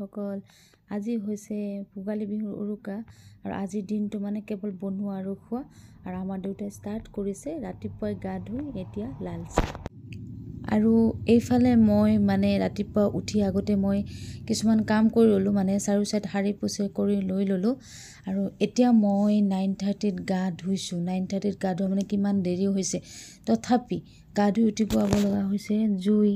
বন্ধুসকল, আজি হৈছে ভোগালী বিহুৰ উৰুকা আৰু আজিৰ দিনটো মানে কেৱল বনোৱা আৰু খোৱা। আৰু আমাৰ দেউতাই ষ্টাৰ্ট কৰিছে ৰাতিপুৱাই গা ধুই এতিয়া লাল চাহ। আৰু এইফালে মই মানে ৰাতিপুৱা উঠি আগতে মই কিছুমান কাম কৰি ল'লোঁ, মানে চাৰিও চাইড সাৰি পুচি কৰি লৈ ল'লোঁ। আৰু এতিয়া মই 9:30ত গা ধুইছোঁ। 9:30ত গা ধোৱা মানে কিমান দেৰি হৈছে, তথাপি গা ধুই উঠি পুৱাব লগা হৈছে জুই।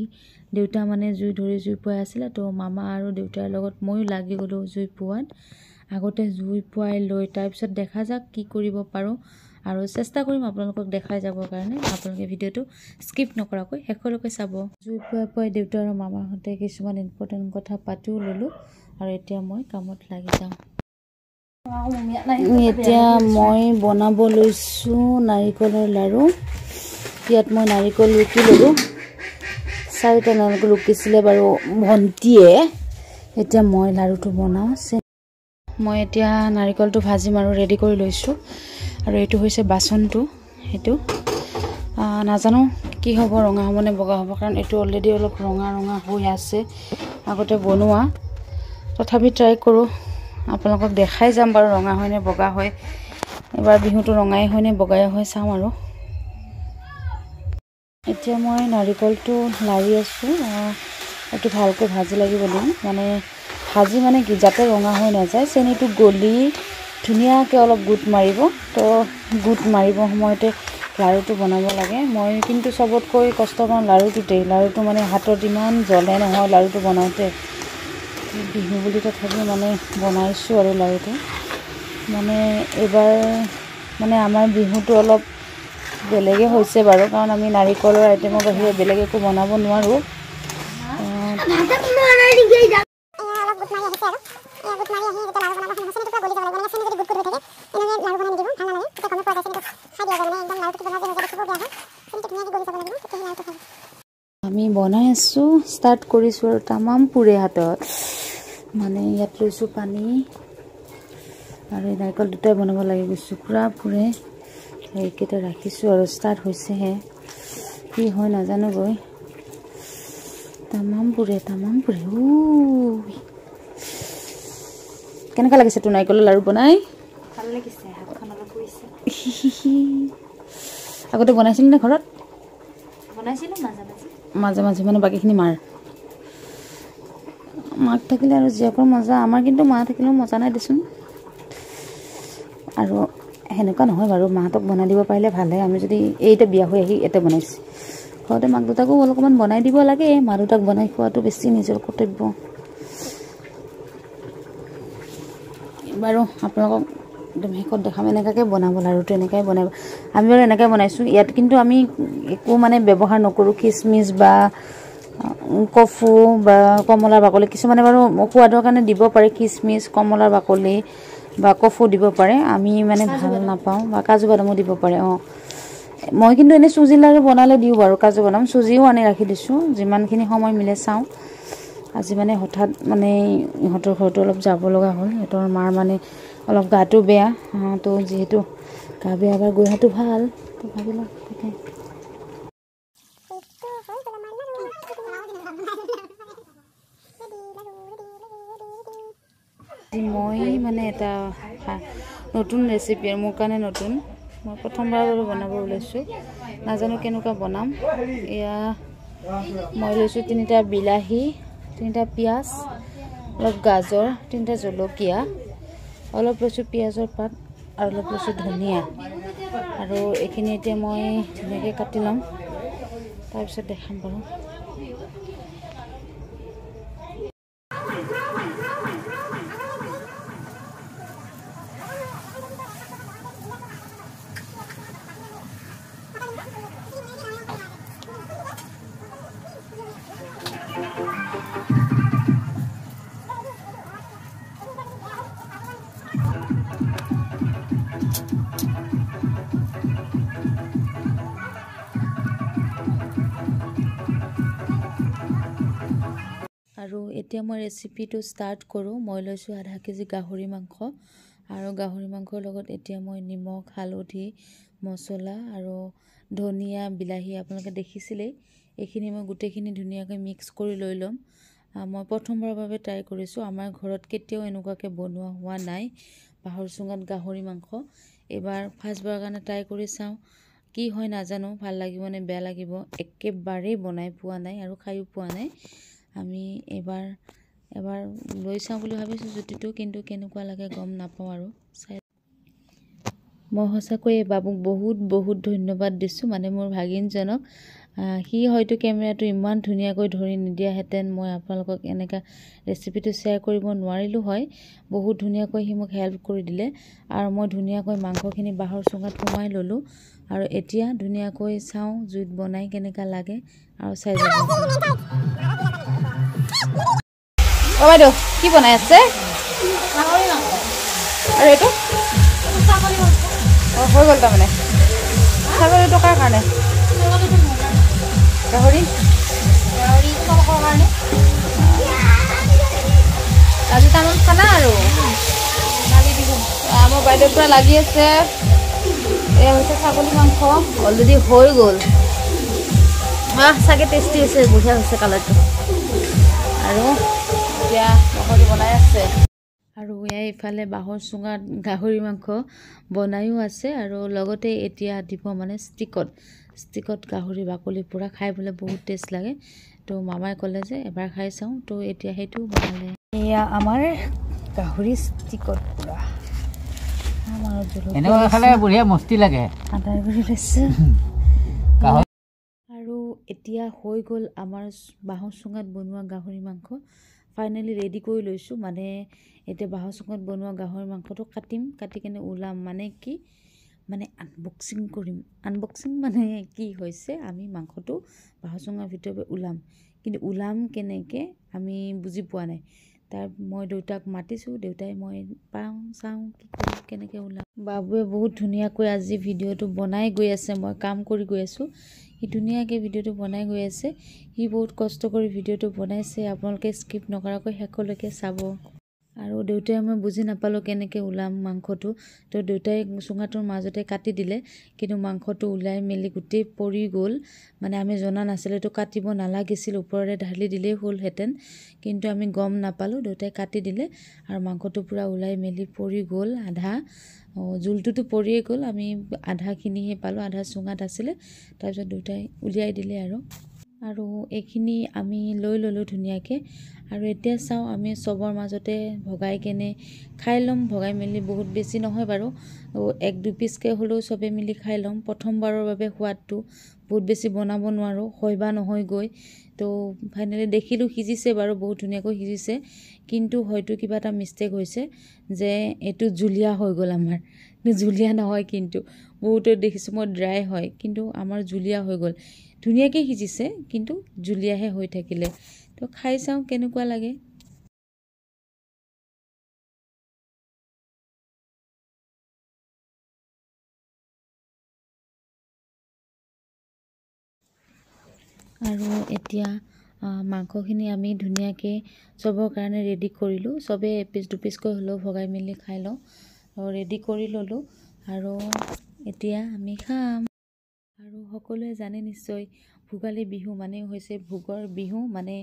দেউতা মানে জুই ধৰি জুই পুৱাই আছিলে, তো মামা আৰু দেউতাৰ লগত ময়ো লাগি গ'লোঁ জুই পুৱাত। আগতে জুই পুৱাই লৈ তাৰপিছত দেখা যাওক কি কৰিব পাৰোঁ আৰু চেষ্টা কৰিম আপোনালোকক দেখাই যাবৰ কাৰণে। আপোনালোকে ভিডিঅ'টো স্কিপ নকৰাকৈ শেষলৈকে চাব। জুই পুৱাই পুৱাই দেউতা আৰু মামাৰ সৈতে কিছুমান ইম্পৰ্টেণ্ট কথা পাতিও ল'লোঁ আৰু এতিয়া মই কামত লাগি যাওঁ। এতিয়া মই বনাব লৈছোঁ নাৰিকলৰ লাড়ু। ইয়াত মই নাৰিকল ৰুকি ল'লোঁ, 4টা নাৰিকল ৰুকিছিলে বাৰু ভণ্টিয়ে। এতিয়া মই লাড়ুটো বনাওঁ। মই এতিয়া নাৰিকলটো ভাজিম আৰু ৰেডি কৰি লৈছোঁ। আৰু এইটো হৈছে বাচনটো, সেইটো নাজানো কি হ'ব, ৰঙা হ'ব নে বগা হ'ব, কাৰণ এইটো অলৰেডি অলপ ৰঙা ৰঙা হৈ আছে আগতে বনোৱা। তথাপি ট্ৰাই কৰোঁ, আপোনালোকক দেখাই যাম বাৰু ৰঙা হয় নে বগা হয়। এইবাৰ বিহুটো ৰঙাই হয় নে বগাই হয় চাওঁ। আৰু এতিয়া মই নাৰিকলটো লাৰি আছোঁ। এইটো ভালকৈ ভাজি লাগিব দিম, মানে ভাজি মানে কি যাতে ৰঙা হৈ নাযায়, চেনিটো গলি ধুনীয়াকৈ অলপ গোট মাৰিব। তো গোট মাৰিব সময়তে লাড়ুটো বনাব লাগে। মই কিন্তু চবতকৈ কষ্ট পাওঁ লাড়ুটোতেই। লাড়ুটো মানে হাতত ইমান জ্বলে নহয় লাড়ুটো বনাওঁতে। বিহু বুলি তথাপিও মানে বনাইছোঁ আৰু লাড়ুটো। মানে এইবাৰ মানে আমাৰ বিহুটো অলপ বেলেগে হৈছে বাৰু, কাৰণ আমি নাৰিকলৰ আইটেমৰ বাহিৰে বেলেগ একো বনাব নোৱাৰোঁ। আমি বনাই আছোঁ, ষ্টাৰ্ট কৰিছোঁ আৰু তামাম পুৰে হাতত। মানে ইয়াত লৈছোঁ পানী আৰু এই নাৰিকল দুটাই বনাব লাগি গৈছোঁ, পূৰা পুৰে। এইকেইটা ৰাখিছোঁ আৰু ষ্টাৰ্ট হৈছেহে, কি হয় নাজানো গৈ। তামাম পুৰে, তামাম পুৰে। কেনেকুৱা লাগিছে তোৰ নাৰিকলৰ লাড়ু বনাই? ভাল লাগিছে, হাতখন অলপ পুৰিছে। আগতে বনাইছিলি নে ঘৰত? বনাইছিলোঁ মাজে মাজে। মাজে মাজে মানে বাকীখিনি মাৰ মাক থাকিলে আৰু জীয়েকৰ মজা। আমাৰ কিন্তু মা থাকিলেও মজা নাই দেচোন। আৰু সেনেকুৱা নহয় বাৰু, মাহঁতক বনাই দিব পাৰিলে ভালহে। আমি যদি এইতে বিয়া হৈ আহি ইয়াতে বনাইছোঁ, ঘৰতে মাক দেউতাকো অলপমান বনাই দিব লাগে। মা দেউতাক বনাই খোৱাটো বেছি নিজৰ কৰ্তব্য। বাৰু আপোনালোকক একদম শেষত দেখাম এনেকুৱাকৈ বনাব লাড়ুটো, এনেকুৱাই বনাব। আমি বাৰু এনেকৈ বনাইছোঁ ইয়াত, কিন্তু আমি একো মানে ব্যৱহাৰ নকৰোঁ খিচমিচ বা কফু বা কমলাৰ বাকলি। কিছুমানে বাৰু সোৱাদৰ কাৰণে দিব পাৰে খিচমিচ, কমলাৰ বাকলি বা কফু দিব পাৰে, আমি মানে ভাল নাপাওঁ। বা কাজু বাদামো দিব পাৰে। অঁ, মই কিন্তু এনেই চুজি লাড়ু বনালে দিওঁ বাৰু কাজু বাদাম। চুজিও আনি ৰাখি দিছোঁ, যিমানখিনি সময় মিলে চাওঁ। আজি মানে হঠাৎ মানে ইহঁতৰ ঘৰতো অলপ যাব লগা হ'ল। ইহঁতৰ মাৰ মানে অলপ গাটো বেয়া, তো যিহেতু গা বেয়া এবাৰ গৈ অহাটো ভাল, তো ভাবিলোঁ তাকে। মই মানে এটা নতুন ৰেচিপি, মোৰ কাৰণে নতুন, মই প্ৰথমবাৰৰ বাবে বনাব ওলাইছোঁ, নাজানো কেনেকুৱা বনাম। এয়া মই লৈছোঁ 3টা বিলাহী, 3টা পিঁয়াজ, অলপ গাজৰ, 3টা জলকীয়া, অলপ লৈছোঁ পিঁয়াজৰ পাত আৰু অলপ লৈছোঁ ধনিয়া। আৰু এইখিনি এতিয়া মই ধুনীয়াকৈ কাটি ল'ম, তাৰপিছত দেখাম বাৰু। আৰু এতিয়া মই ৰেচিপিটো ষ্টাৰ্ট কৰোঁ। মই লৈছোঁ আধা কেজি গাহৰি মাংস আৰু গাহৰি মাংসৰ লগত এতিয়া মই নিমখ, হালধি, মছলা আৰু ধনিয়া, বিলাহী আপোনালোকে দেখিছিলেই, এইখিনি মই গোটেইখিনি ধুনীয়াকৈ মিক্স কৰি লৈ ল'ম। মই প্ৰথমবাৰৰ বাবে ট্ৰাই কৰিছোঁ। আমাৰ ঘৰত কেতিয়াও এনেকুৱাকৈ বনোৱা হোৱা নাই বাঁহৰ চুঙাত গাহৰি মাংস। এইবাৰ ফাৰ্ষ্টবাৰৰ কাৰণে ট্ৰাই কৰি চাওঁ কি হয় নাজানো, ভাল লাগিব নে বেয়া লাগিব। একেবাৰেই বনাই পোৱা নাই আৰু খায়ো পোৱা নাই। আমি এইবাৰ এবাৰ লৈ চাওঁ বুলি ভাবিছোঁ জুতিটো, কিন্তু কেনেকুৱা লাগে গম নাপাওঁ আৰু চাই। মই সঁচাকৈয়ে বাবুক বহুত বহুত ধন্যবাদ দিছোঁ, মানে মোৰ ভাগিনজনক। সি হয়তো কেমেৰাটো ইমান ধুনীয়াকৈ ধৰি নিদিয়াহেঁতেন মই আপোনালোকক এনেকুৱা ৰেচিপিটো শ্বেয়াৰ কৰিব নোৱাৰিলোঁ হয়। বহুত ধুনীয়াকৈ সি মোক হেল্প কৰি দিলে আৰু মই ধুনীয়াকৈ মাংসখিনি বাঁহৰ চুঙাত সোমাই ল'লোঁ। আৰু এতিয়া ধুনীয়াকৈ চাওঁ জুইত বনাই কেনেকুৱা লাগে আৰু চাই যাব। অ বাইদেউ, কি বনাই আছে? আৰু এইটো অ হৈ গ'ল তাৰমানে। ছাগলীটো কাৰ কাৰণে? গাহৰি আজি তামোল খানা আৰু আমাৰ বাইদেউ পুৰা লাগি আছে। এয়া হৈছে ছাগলী মাংস, অলৰেডি হৈ গ'ল। চাগে টেষ্টি হৈছে, বঢ়িয়া হৈছে কালাৰটো। আৰু এতিয়া গাহৰি বনাই আছে। আৰু এয়া ইফালে বাঁহৰ চুঙাত গাহৰি মাংস বনায়ো আছে আৰু লগতে এতিয়া দিব মানে ষ্টিকত গাহৰি বাকলি পূৰা খাই বোলে বহুত টেষ্ট লাগে। তো মামাই ক'লে যে এবাৰ খাই চাওঁ, তো এতিয়া সেইটোও বনালে। এয়া আমাৰ গাহৰি ষ্টিকত পূৰা বঢ়িয়া মস্তি লাগে। আদাৰ কৰি লৈছোঁ। আৰু এতিয়া হৈ গ'ল আমাৰ বাঁহৰ চুঙাত বনোৱা গাহৰি মাংস ফাইনেলি ৰেডি কৰি লৈছোঁ। মানে এতিয়া বাঁহৰ চুঙাত বনোৱা গাহৰি মাংসটো কাটিম, কাটি কেনে ওলাম, মানে কি মানে আনবক্সিং কৰিম। আনবক্সিং মানে কি হৈছে, আমি মাংসটো বাঁহৰ চুঙাৰ ভিতৰৰ পৰা ওলাম, কিন্তু ওলাম কেনেকৈ আমি বুজি পোৱা নাই। তাৰ মই দেউতাক মাতিছোঁ, দেউতাই মই পাওঁ চাওঁ কি কৰোঁ কেনেকৈ ওলাম। বাবুৱে বহুত ধুনীয়াকৈ আজি ভিডিঅ'টো বনাই গৈ আছে, মই কাম কৰি গৈ আছোঁ, সি ধুনীয়াকৈ ভিডিঅ'টো বনাই গৈ আছে। সি বহুত কষ্ট কৰি ভিডিঅ'টো বনাইছে, আপোনালোকে স্কিপ নকৰাকৈ শেষলৈকে চাব। আৰু দেউতাই মই বুজি নাপালোঁ কেনেকৈ ওলাম মাংসটো, তো দেউতাই চুঙাটোৰ মাজতে কাটি দিলে, কিন্তু মাংসটো ওলাই মেলি গোটেই পৰি গ'ল। মানে আমি জনা নাছিলোঁ এইটো কাটিব নালাগিছিল, ওপৰেৰে ঢালি দিলেই হ'লহেঁতেন, কিন্তু আমি গম নাপালোঁ। দেউতাই কাটি দিলে আৰু মাংসটো পূৰা ওলাই মেলি পৰি গ'ল। আধা জোলটোতো পৰিয়ে গ'ল, আমি আধাখিনিহে পালোঁ, আধা চুঙাত আছিলে। তাৰপিছত দেউতাই উলিয়াই দিলে আৰু এইখিনি আমি লৈ ল'লোঁ ধুনীয়াকৈ। আৰু এতিয়া চাওঁ আমি চবৰ মাজতে ভগাই কেনে খাই ল'ম, ভগাই মেলি বহুত বেছি নহয় বাৰু, এক দুই পিচকৈ হ'লেও চবে মিলি খাই ল'ম। প্ৰথমবাৰৰ বাবে সোৱাদটো বহুত বেছি বনাব নোৱাৰোঁ, হয় বা নহয় গৈ। তো ফাইনেলি দেখিলোঁ সিজিছে বাৰু, বহুত ধুনীয়াকৈ সিজিছে, কিন্তু হয়তো কিবা এটা মিষ্টেক হৈছে যে এইটো জুলীয়া হৈ গ'ল আমাৰ। জুলীয়া নহয়, কিন্তু বহুতে দেখিছোঁ মই ড্ৰাই হয়, কিন্তু আমাৰ জুলীয়া হৈ গ'ল। ধুনীয়াকৈ সিজিছে কিন্তু জুলীয়াহে হৈ থাকিলে। তো খাই চাওঁ কেনেকুৱা লাগে। আৰু এতিয়া মাংসখিনি আমি ধুনীয়াকৈ চবৰ কাৰণে ৰেডি কৰিলোঁ, চবে এপিচ দুপিচকৈ হ'লেও ভগাই মেলি খাই লওঁ। ৰেডি কৰি ল'লোঁ আৰু এতিয়া আমি খাম। আৰু সকলোৱে জানে নিশ্চয় ভোগালী বিহু মানে হৈছে ভোগৰ বিহু, মানে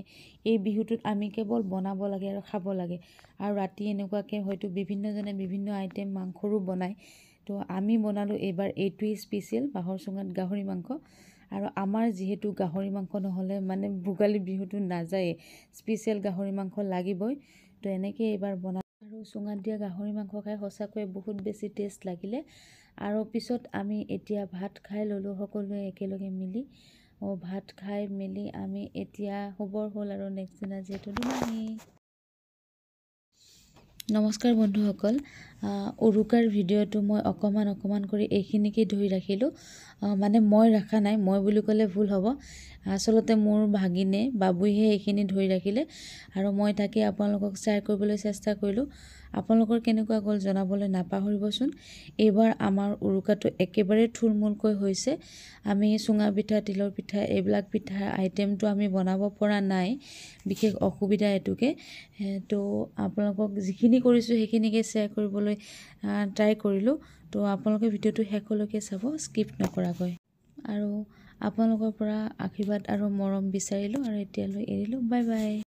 এই বিহুটোত আমি কেৱল বনাব লাগে আৰু খাব লাগে। আৰু ৰাতি এনেকুৱাকৈ হয়তো বিভিন্নজনে বিভিন্ন আইটেম মাংসৰো বনায়, তো আমি বনালোঁ এইবাৰ এইটোৱেই স্পেচিয়েল বাঁহৰ চুঙাত গাহৰি মাংস। আৰু আমাৰ যিহেতু গাহৰি মাংস নহ'লে মানে ভোগালী বিহুটো নাযায়েই, স্পেচিয়েল গাহৰি মাংস লাগিবই। তো এনেকৈ এইবাৰ বনালোঁ আৰু চুঙাত দিয়া গাহৰি মাংস খাই সঁচাকৈয়ে বহুত বেছি টেষ্ট লাগিলে। আৰু পিছত আমি এতিয়া ভাত খাই ল'লোঁ সকলোৱে একেলগে মিলি। ভাত খাই মেলি আমি এতিয়া শুবৰ হ'ল আৰু নেক্সট দিনা যিহেতু দুমাহী। নমস্কাৰ বন্ধুসকল, উৰুকাৰ ভিডিঅ'টো মই অকণমান অকণমান কৰি এইখিনিকে ধৰি ৰাখিলোঁ। মানে মই ৰখা নাই, মই বুলি ক'লে ভুল হ'ব, আচলতে মোৰ ভাগিনে বাবুইহে এইখিনি ধৰি ৰাখিলে আৰু মই তাকে আপোনালোকক শ্বেয়াৰ কৰিবলৈ চেষ্টা কৰিলোঁ। আপোনালোকৰ কেনেকুৱা গ'ল জনাবলৈ নাপাহৰিবচোন। এইবাৰ আমাৰ উৰুকাটো একেবাৰে থুলমূলকৈ হৈছে। আমি চুঙা পিঠা, তিলৰ পিঠা এইবিলাক পিঠাৰ আইটেমটো আমি বনাব পৰা নাই, বিশেষ অসুবিধা এইটোকে। তো আপোনালোকক যিখিনি কৰিছোঁ সেইখিনিকে শ্বেয়াৰ কৰিবলৈ ট্ৰাই কৰিলোঁ। তো আপোনালোকে ভিডিঅ'টো শেষলৈকে চাব, স্কিপ নকৰাকৈ। আৰু আপোনালোকৰ পৰা আশীৰ্বাদ আৰু মৰম বিচাৰিলোঁ আৰু এতিয়ালৈ এৰিলোঁ। Bye bye.